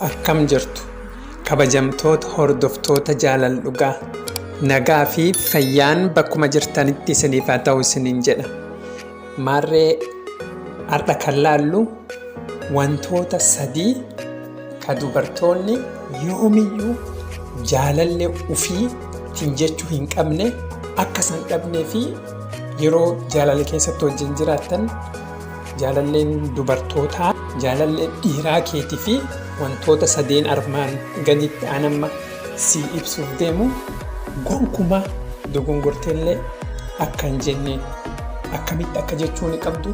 Akkam jirtu kabajamtoota hordoftoota jaalala dhugaa nagaa fi fayyaan bakkuma jirtanitti isiniif haa ta'u isiniin jedha. Maarree har'a kan laallu wantoota sadii ka dubartoonni yoomiyyuu jaalallee ufii ittiin jechuu hin qabne akka isaan dhabnee fi yeroo jaalala keessatti wajjin jiraattan jaalalleen dubartootaa jaalallee dhiiraa keetii fi wantoota sadeen armaan gaditti aan amma si ibsuuf deemu gonkumaa dogongorteellee akka hin jenne akkamitti akka jechuu ni qabdu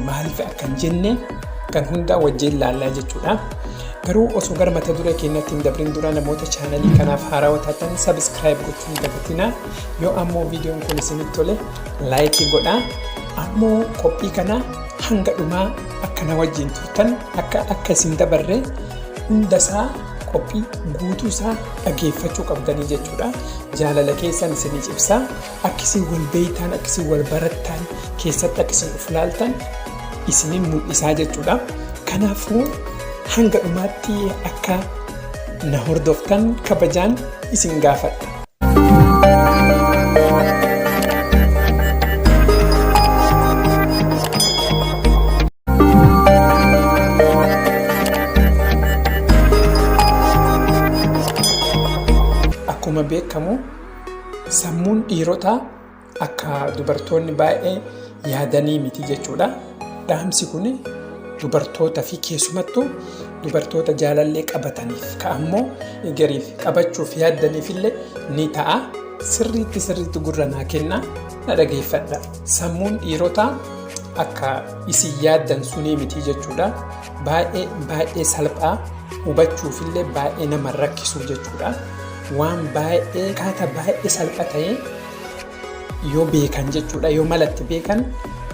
maaliif akka hin jenne kan hundaa wajjin laallaa jechuudha. Garuu osoo gara mata duree keenyatti hin dabrin dura namoota chaanalii kanaaf haarawaa taatan sabiskiraayib gochuu hin dagatinaa. Yoo ammoo viidiyoon kun isinitti tole laayikii godhaa. Ammoo qophii kana hanga dhumaa akka na wajjin turtan akka akka isin dabarre hundasaa qophii guutuu isaa dhageeffachuu qabdanii jechuudha. Jaalala keessan isinii cibsaa akka isin wal beektan akka isin wal barattan keessatti akka isin of laaltan isinin mul'isaa jechuudha. Kanaafuu hanga dhumaatti akka na hordoftan kabajaan isin gaafadha. Akkuma beekamu sammuun dhiirotaa akka dubartoonni baay'ee yaadanii miti jechuudha. Dhaamsi kun dubartoota fi keessumattuu dubartoota jaalallee qabataniif ka ammoo gariif qabachuuf yaaddaniif illee ni ta'a. Sirriitti sirriitti gurra naa kennaa na dhageeffadha. Sammuun dhiirotaa akka isin yaaddan sunii miti jechuudha. Baay'ee baay'ee salphaa hubachuufillee baay'ee nama rakkisu jechuudha. Waan baay'ee akkaataa baay'ee salpha ta'e yoo beekan jechuudha yoo malatti beekan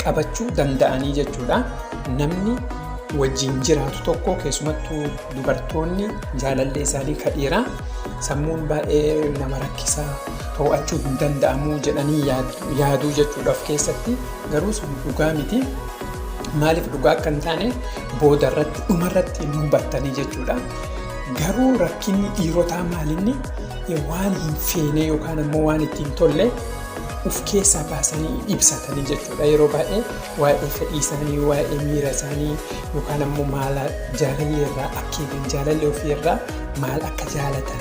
qabachuu danda'anii jechuudha. Namni wajjin jiraatu tokko keessumattuu dubartoonni jaalallee isaanii ka dhiiraa sammuun baay'ee nama rakkisaa to'achuu hin danda'amu jedhanii yaaduu jechuudha of keessatti garuu sun dhugaa miti. Maaliif dhugaa akka hin taane booda irratti dhuma irratti hin hubattanii jechuudha. Garuu rakkinni dhiirotaa maalinni waan hin feene yookaan ammoo waan ittiin tolle of keessaa baasanii ibsatanii jechuudha. Yeroo baay'ee waa'ee fedhii isaanii, waa'ee miira isaanii yookaan ammoo maal jaalallee irraa akka eegan, jaalallee ofii irraa maal akka jaalatan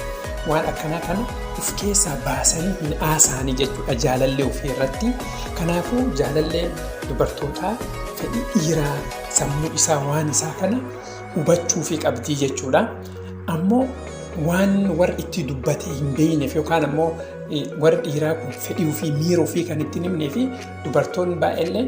waan akkanaa kana of keessaa baasanii hin haasa'anii jechuudha jaalallee ofii irratti. Kanaafuu jaalallee dubartootaa fedhii dhiiraa sammuu isaa waan isaa kana hubachuufii qabdii jechuudha. Ammoo waan warri itti dubbatee hin beekneef yookaan ammoo warri dhiiraa kun fedhii ofii miira ofii kan itti hin himnee fi dubartoonni baay'eellee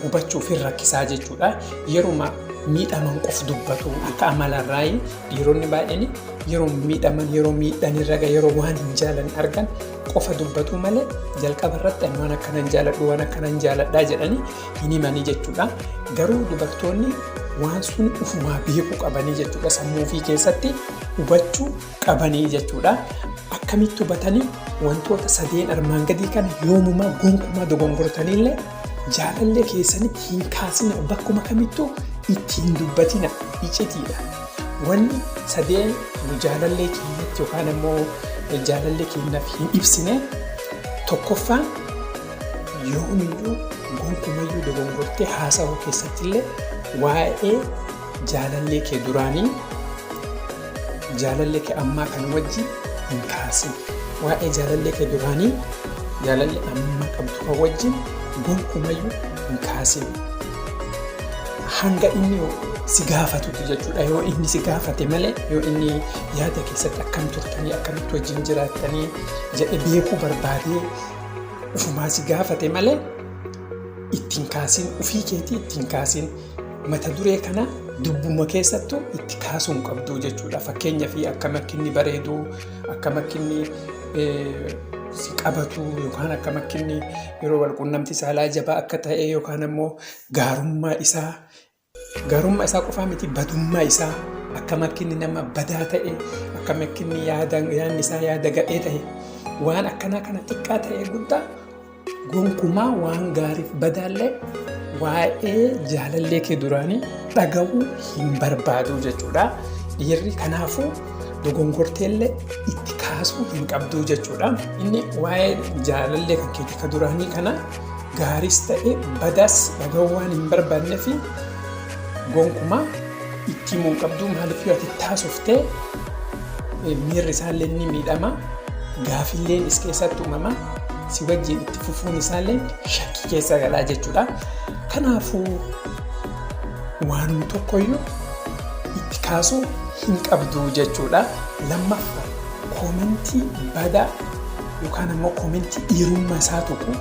hubachuuf hin rakkisaa jechuudha. Yeruma miidhaman qof dubbatu akka amalarraa dhiironni baay'een yeroo miidhaman yeroo miidhan irra gahe yeroo waan hin jaalanne argan qofa dubbatu malee jalqaba irratti ani waan akkana hin jaaladhu waan akkana hin jaaladhaa jedhanii hin himanii jechuudha. Garuu dubartoonni waan sun ufumaa beekuu qabanii jechuudha sammuu ofii keessatti hubachuu qabanii jechuudha. Akkamitti hubatanii wantoota sadeen armaan gadii kana yoomumaa gonkumaa dogongortaniillee jaalallee keessanitti hin kaasina bakkuma kamittuu itti hin dubbatina icitiidha. Wanni sadeen nu jaalallee keenyatti yookaan ammoo jaalallee keenyaaf hin ibsine tokkoffaan yoomiyyuu gonkumayyuu dogongortee haasawuu keessattillee waa'ee jaalallee kee duraanii jaalallee kee ammaa kan wajji hin kaasin. Waa'ee jaalallee kee duraanii jaalallee amma qabdu kan wajjin gonkumayyuu hin kaasin. Hanga inni si gaafatutti jechuudha. Yoo inni si gaafate malee yoo inni yaada keessatti akkam turtanii akkamitti wajjin jiraattanii jedhe beekuu barbaadee ufumaa si gaafate malee ittiin kaasin ufii keetii ittiin kaasin mata duree kana dubbuma keessattuu itti kaasuu hin qabdu jechuudha. Fakkeenyaaf akkam akka inni bareedu, akkam akka inni si qabatu yookaan akkam akka inni yeroo wal quunnamtii saalaa jabaa akka ta'e yookaan ammoo gaarummaa isaa gaarummaa isaa qofaa miti badummaa isaa akkam akka inni nama badaa ta'e akkam akka inni yaadni isaa yaada gadhee ta'e waan akkanaa kana xiqqaa ta'e guddaa gonkumaa waan gaariif badaallee waa'ee jaalallee kee duraanii dhaga'uu hin barbaadu jechuudha. Dhiirri kanaafuu dogongorteellee itti kaasuu hin qabduu jechuudha. Inni waa'ee jaalallee kan keetii ka duraanii kana gaariis ta'e badaas dhaga'uu waan hin barbaanne fi gonkumaa itti himuu hin qabduu. Maaliif yoo ati itti haasoftee miirri isaallee ni miidhama, gaafilleen is keessatti uumama, si wajjin itti fufuun isaallee shakkii keessa galaa jechuudha. Kanaafuu waanuma tokkoyyuu itti kaasuu hin qabdu jechuudha. Lammaffaa, koomentii badaa yookaan ammoo koomentii dhiirummaa isaa tuqu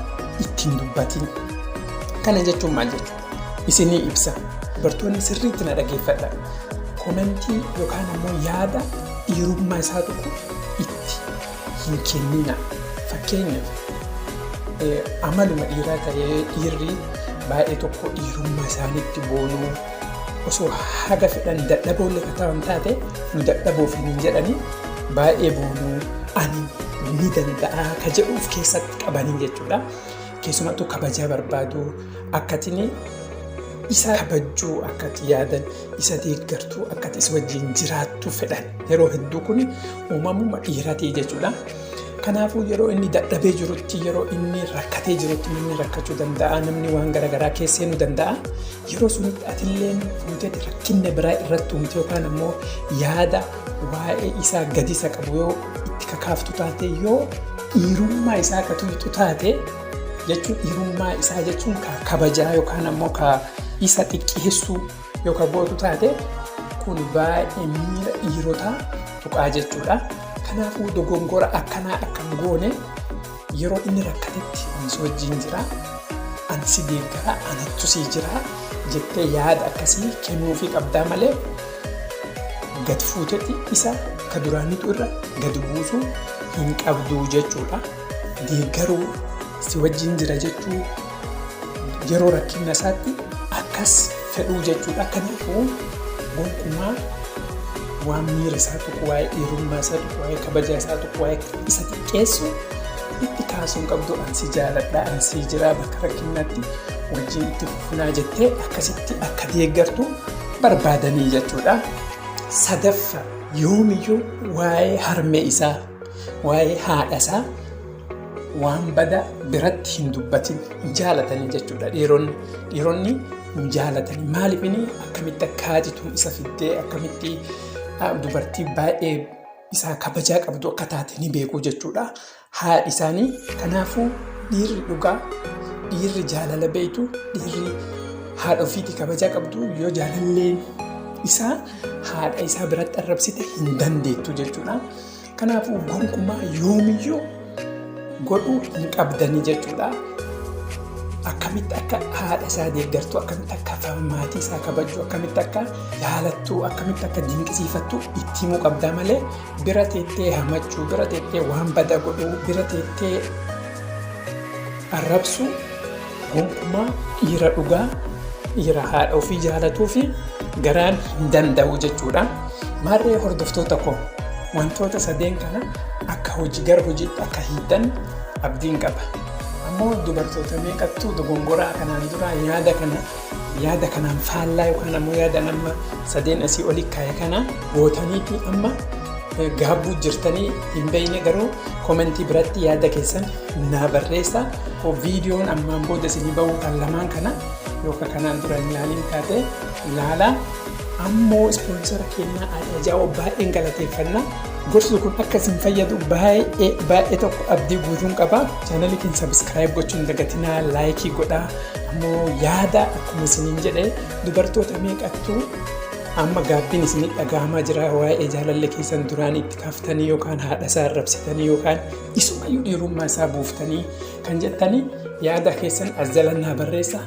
ittiin dubbatin. Kana jechuun maal jechuudha? Isinii ibsa. Dubartoonni sirriitti na dhageeffadha. Koomentii yookaan ammoo yaada dhiirummaa isaa tuqu itti hin kennina. Fakkeenyaaf, amaluma dhiiraa ta'ee dhiirri baay'ee tokko dhiirummaa isaaniitti boonuu, osoo haga fedhan dadhaboollee ka ta'an taate nu dadhaboof hin jedhanii baay'ee boonuu, ani ni danda'a ka jedhu of keessatti qabanii jechuudha. Keessumattuu kabajaa barbaadu, akkatiin isa kabajjuu, akkati yaadan isa deeggartuu, akkati isa wajjin jiraattu fedhan. Yeroo hedduu kun uumamuma dhiiratii jechuudha. Kanaafuu yeroo inni dadhabee jirutti, yeroo inni rakkatee jirutti, namni rakkachuu danda'a, namni waan garaagaraa keessa seenuu danda'a. Yeroo sunitti atilleen fuuteeti rakkinna biraa irratti uumte yookaan ammoo yaada waa'ee isaa gadi isa qabu yoo itti kakaaftu taate, yoo dhiirummaa isaa ka tuyxu taate jechuun, dhiirummaa isaa jechuun ka kabajaa yookaan ammoo ka isa xiqqeessuu yoo ka gootu taate, kun baay'ee miira dhiirotaa tuqaa jechuudha. Kanaafuu dogongora akkanaa akka hin goone, yeroo inni rakkatetti ani si wajjin jira, ani si deeggara, anattu si jira jettee yaada akkasii kennuufii qabdaa malee gad fuutetti isa ka duraanitu irra gad buusuu hin qabduu jechuudha. Deeggaruu, si wajjin jira jechuu, yeroo rakkina isaatti akkas fedhuu jechuudha. Kanaafuu gonkumaa waan miira isaa tuqu, waa'ee dhiirummaa isaa tuqu, waa'ee kabajaa isaa tuqu, waa'ee isa xiqqeessu itti kaasuu hin qabdu. An si jaaladha, an si jira, bakka rakkinnaatti wajjin itti fufunaa jettee akkasitti akka deeggartu barbaadanii jechuudha. Sadaffa, yoomiyyuu waa'ee harmee isaa, waa'ee haadha isaa waan bada biratti hin dubbatin. Hin jaalatanii jechuudha dhiironni. Dhiironni hin jaalatanii. Maaliif? Inni akkamitti akka haati tun isa fiddee, akkamitti dubartii baay'ee isaa kabajaa qabdu akka taate ni beeku jechuudha. Haadhi isaanii. Kanaafuu dhiirri dhugaa, dhiirri jaalala beektu, dhiirri haadha ofiitii kabajaa qabdu yoo jaalalleen isaa haadha isaa biratti arrabsite hin dandeettu jechuudha. Kanaafuu gonkumaa yoomiyyuu godhuu hin qabdanii jechuudha. Akkamitti akka haadha isaa deeggartu, akkamitti akka maatii isaa kabajju, akkamitti akka jaalattu, akkamitti akka dinqisiifattu itti himuu qabdaa malee bira teettee hamachuu, bira teettee waan bada godhuu, bira teettee arrabsuu gonkumaa dhiira dhugaa, dhiira haadha ofii jaalatuu fi garaan hin danda'u jechuudha. Maarree hordoftoota koo, wantoota sadeen kana akka hojii gara hojiitti akka hiitan abdiin qaba. Ammoo dubartoota meeqattuu dogongoraa kanaan dura yaada kana, yaada kanaan faallaa yookaan ammoo yaada nama sadeen asii olii kaa'e kana gootaniiti amma gaabbuu jirtanii hin beekne, garuu komentii biratti yaada keessan naa barreessa. Viidiyoon ammaan booda isinii bahuu kan lamaan kana yookaan kanaan dura hin ilaalin taate ilaala. Ammoo ispoonsara keenyaa Aadaa Jaa'oo baay'een galateeffanna. Gorsi kun akka isin fayyadu baay'ee baay'ee tokko abdii guutuun qaba. Chaanalii keenya subscribe gochuun dagatinaa, like godhaa. Ammoo yaada akkuma isiniin jedhe, dubartoota meeqattuu amma gaabbiin isinii dhaga'amaa jira waa'ee jaalallee keessan duraan itti kaaftanii yookaan haadha isaa arrabsitanii yookaan isumayyuu dhiirummaa isaa buuftanii kan jettanii yaada keessan as jala naa barreessa.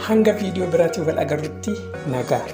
Hanga viidiyoo biraatiin wal agarrutti nagaa.